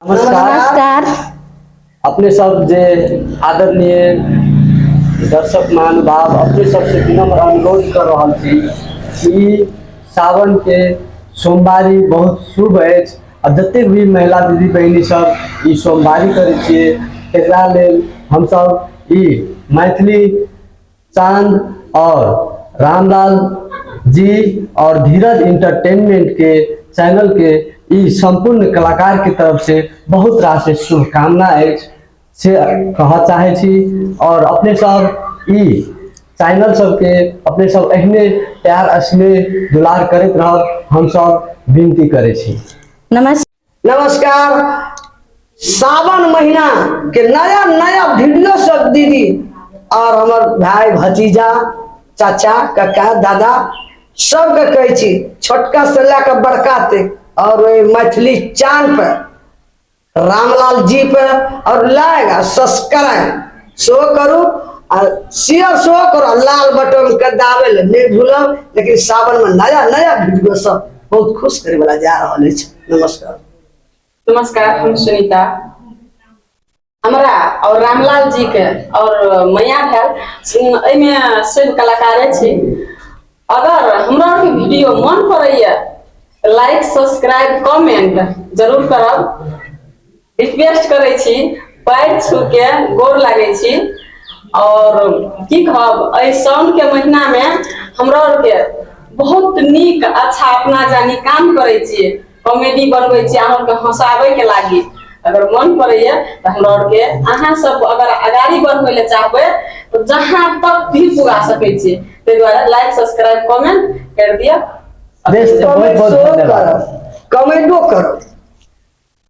नमस्कार। अपने सब जे आदरणीय दर्शक महानुभाव, अपने सबसे विनम्र अनुरोध कर रहल छी कि सावन के सोमवारी बहुत शुभ अछि आ जतेक भी महिला दीदी बहिनी सब ई सोमवारी करै छियै, तकरा लेल हमसब ई मैथिली चांद और रामलाल जी और धीरज इंटरटेनमेंट के चैनल के ई संपूर्ण कलाकार के तरफ से बहुत रास शुभकामना अछि से कहऽ चाहै छी। और अपने सब ई चैनल सबके अपने सब एहने प्यार स्नेह दुलार करैत रहब, हमसब विनती करै छी। नमस्कार। नमस्कार। सावन महीना के नया नया वीडियो सब दीदी और हमर भाई भतीजा चाचा काका दादा सबके कहै छी, छोटका से लए कऽ बड़का तक, और ओहि मैथिली चान पर रामलाल जी पर और लाइक आ सब्सक्राइब सेहो करू आ शेयर सेहो करू आ लाल बटन के दाबे लए नहि भूलब। लेकिन सावन में नया नया वीडियो सब बहुत खुश करे वाला जा रहल अछि। नमस्कार। नमस्कार, हम सुनीता। हमरा और रामलाल जी के और मैया भेल एहिमे सब कलाकारे छी। अगर हमरा आरके वीडियो मन पड़ैया, लाइक सब्सक्राइब कमेंट जरूर करब। रिक्वेस्ट करै छी, पैर छू के गोर लागै छी। और की कहब, एहि साउन के महीना मे हमरा आरके बहुत नीक अच्छा अपना जानी काम करै छियै, कॉमेडी बनबै छियै अहाँ आरके हंसाबै के लागी। अगर मन पड़ैया तऽ हमरा आरके अहाँ सब अगर अगाड़ी बढ़बै लए चाहबै तऽ जहाँ तक भी पुगा सकै छियै, ताहि दुआरे लाइक सब्सक्राइब कमेंट कर दिअ। बेस, तऽ बहुत कमेंट बहुत सेहो धन्यवाद। करब, कमेंटो करब।